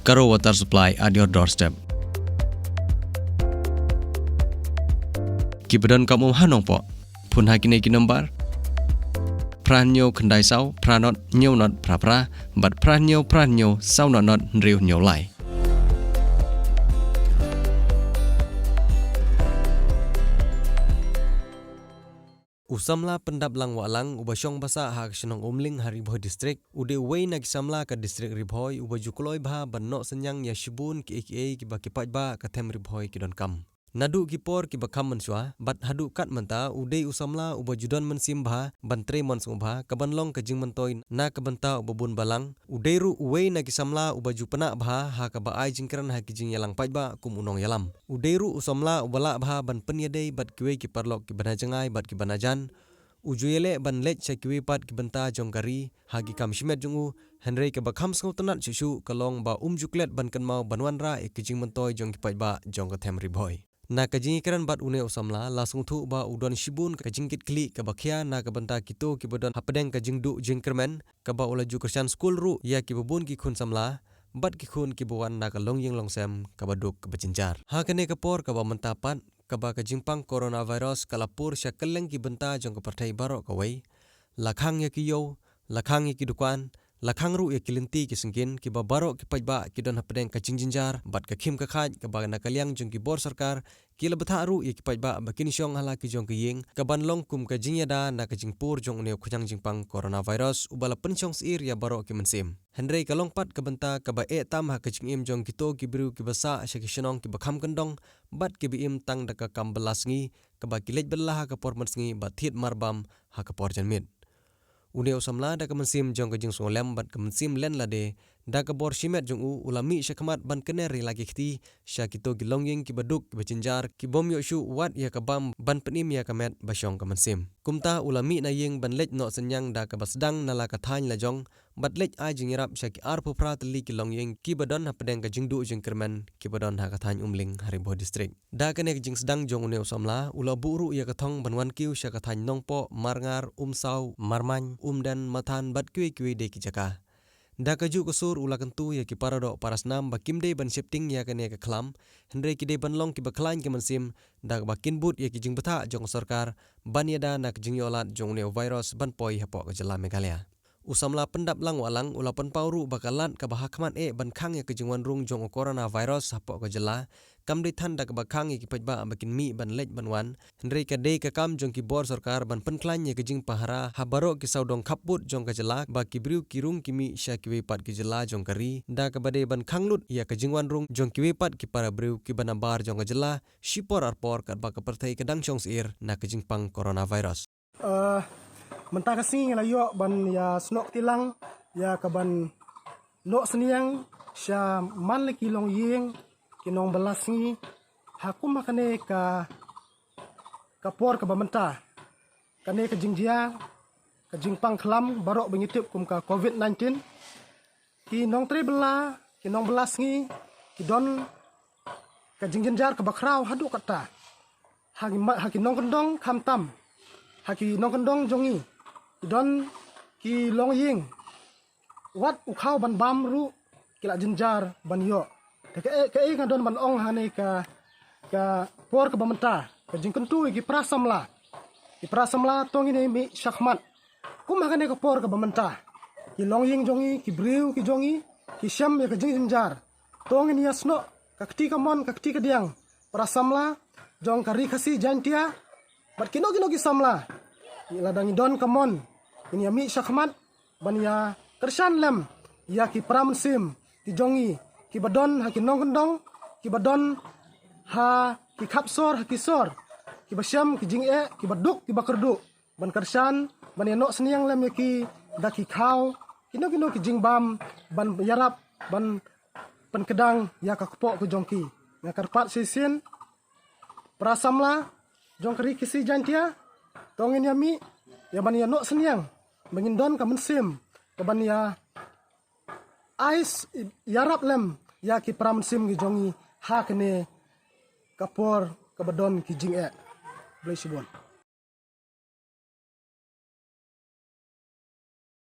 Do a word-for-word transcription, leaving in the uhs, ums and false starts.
Karo Water Supply at your doorstep. Ki ba donkam um ha Nongpoh, phone ha kine ki nombar: phra hynñiew khyndai saw phra nod hynñiew nod phra phra bad phra hynñiew phra hynñiew saw nod nod hynriew hynñiew lai. U samla Pyndaplang Wahlang uba shong basa ha ka shnong Umling ha Ri Bhoi District u dei uwei na ki samla ka District Ri Bhoi uba ju kloi bha ban noh synñiang ïa shibun kiei kiei kiba ki paidbah ka them Ri Bhoi ki donkam. Naduh ki por kiba kham mynshuwa bad haduh kat mynta u dei u samla uba ju don mynsiem bha ban trei mon sngewbha ka ban long ka jingmyntoi na ka bynta uba bun balang. U dei ruh uwei na ki samla uba ju pynah bha ha kaba ai jingkren ha ki jingïalang paidbah kum u nongïalam. U dei ruh u samla uba lah bha ban pynïadei bad kiwei ki paralok kiba na jngai bad kiba na jan. U ju ïaleh ban leit sha kiwei pat ki bynta jong ka ri ha ki kam shimet jong u, hynrei kaba kham sngewtynnat shuh shuh ka long ba um ju klet ban kynmaw ban wanrah ïa ki jingmyntoi jong ki paidbah jong ka them Ri Bhoi. Na ka jingïakren bad une u samla la sngewthuh ba u don shibun ka jingkitkhlieh kaba khia na ka bynta kito kiba don hapdeng ka jingduh jingkyrmen, kaba u la ju kyrshan skul ruh ïa kiba bun ki khun samla bad ki khun kiba wan na ka longïing longsem kaba duk kaba jynjar. Ha kane ka por kaba mynta pat, kaba ka jingpang coronavirus ka la pur sha kylleng ki bynta jong ka pyrthei baroh kawei, la khang ïa ki ïew, la khang ïa ki dukan, la khang ruh ïa ki lynti ki syngkien, kiba baroh ki paidbah ki don hapdeng ka jingjynjar bad ka khim ka khait, kaba na ka liang jong ki bor sorkar ki la bthah ruh ïa ki paidbah ba kin shong ha la ki jong ki ïing, ka ban long kum ka jingïada na ka jingpur jong une u khñiang jingpang coronavirus uba la pynshong syier ïa baroh ki mynsiem. Hynrei ka long pat ka bynta kaba eh tam ha ka jingim jong kito ki briew kiba sah sha ki shnong kiba kham kyndong bad kiba im tang da ka kam bylla sngi, kaba ki leit bylla ha ka por mynsngi bad thied marbam ha ka por janmiet. Une u samla da ka mynsiem jong ka jingsngewlem bad ka mynsiem len lade, da ka bor shimet jong u, u la mih shakhmat ban kner ïa la ki kti sha kito ki longïing kiba duk kiba jynjar, ki bym ïoh shuh wat ïa ka bam ban pynim ïa ka met ba shong ka mynsiem. Kumta u la mih na ïing ban leit noh synñiang da kaba sdang na la ka thaiñ lajong bad leit ai jingïarap sha ki arphew phra tylli ki longïing kiba don hapdeng ka jingduh jingkyrmen kiba don ha ka thaiñ Umling ha Ri Bhoi District. Da kane ka jingsdang jong une u samla, u la buh ruh ïa ka thong ban wan kiew sha ka thaiñ Nongpoh, Marngar, Umsaw, Marmain, Umden, Mathan bad kiwei kiwei de ki jaka. Da kajuh ka sur u la kyntu ïa ki paradoh parasnam ba kim dei ban sheptieng ïa kane ka khlam, hynrei ki dei ban long kiba khlaiñ ka mynsiem da kaba kin bud ïa ki jingbthah jong ka sorkar ban ïada na ka jingïohlad jong une u virus ban poi hapoh ka jylla Meghalaya. U samla Pyndaplang Wahlang u la pynpaw ruh ba ka lad kaba hakhmat eh ban khang ïa ka jingwan rung jong u coronavirus hapoh ka jylla kam dei than da kaba khang ïa ki paidbah ba kin mih ban leit ban wan, hynrei ka dei ka kam jong ki bor sorkar ban pynkhlaiñ ïa ka jingpahara ha baroh ki sawdong khappud jong ka jylla ba ki briew ki rung ki mih sha kiwei pat ki jylla jong ka ri, da kaba dei ban khang lut ïa ka jingwan rung jong kiwei pat ki para briew kiba na bar jong ka jylla shipor arpor katba ka pyrthei ka dang shong syier na ka jingpang coronavirus. Eh, mynta ka sngi ngi la ïoh ban ïa snoh kti lang ïa ka ban noh synñiang sha man la ki longïing, ki nongbylla sngi, ha kum ha kane ka, ka por kaba mynta. Kane ka jingjia, ka jingpang khlam baroh ba ngi tip kum ka covid nineteen. Ki nongtrei bylla, ki nongbylla sngi ki don ka jingjynjar kaba khraw haduh katta. Ha ki ma-, ha ki nongkyndong khamtam, ha ki nongkyndong jong ngi ki don ki longïing. Wat u khaw ban bam ruh ki la jynjar ban ïoh. Te kaei, kaei nga don ban ong ha kane ka, ka por kaba mynta, ka jingkyntu ïa ki para samla. Ki para samla to ngin ïa mih shakhmat. Kum ha kane ka por kaba mynta, ki longïing jong ngi, ki briew ki jong ngi ki shem ïa ka jingjynjar. To ngin ïa snoh ka kti kamon, ka kti kadiang, para samla jong ka Ri Khasi Jaiñtia bad kino kino ki samla. Lada ngi don kamon, ngin ïa mih shakhmat ban ïa kyrshan lem ïa ki para mynsiem ki jong ngi kiba don ha ki nongkyndong, kiba don ha ki khap sor, ha ki sor, kiba shem ki jingeh, kiba duk, kiba kyrduh, ban kyrshan, ban ïa noh synñiang lem ïa ki da ki khaw, kino kino ki jingbam ban ïarap, ban pynkdang ïa ka kpoh ka jong ki. Nga kyrpad shisien, para samla jong ka Ri Khasi Jaiñtia, to ngin ïa mih ïa ban ïa noh synñiang ba ngin don ka mynsiem ka ban ïa ai s-, ïarap lem ïa ki para mynsiem ki jong ngi ha kane ka por kaba don ki jingeh. Khublei shibun.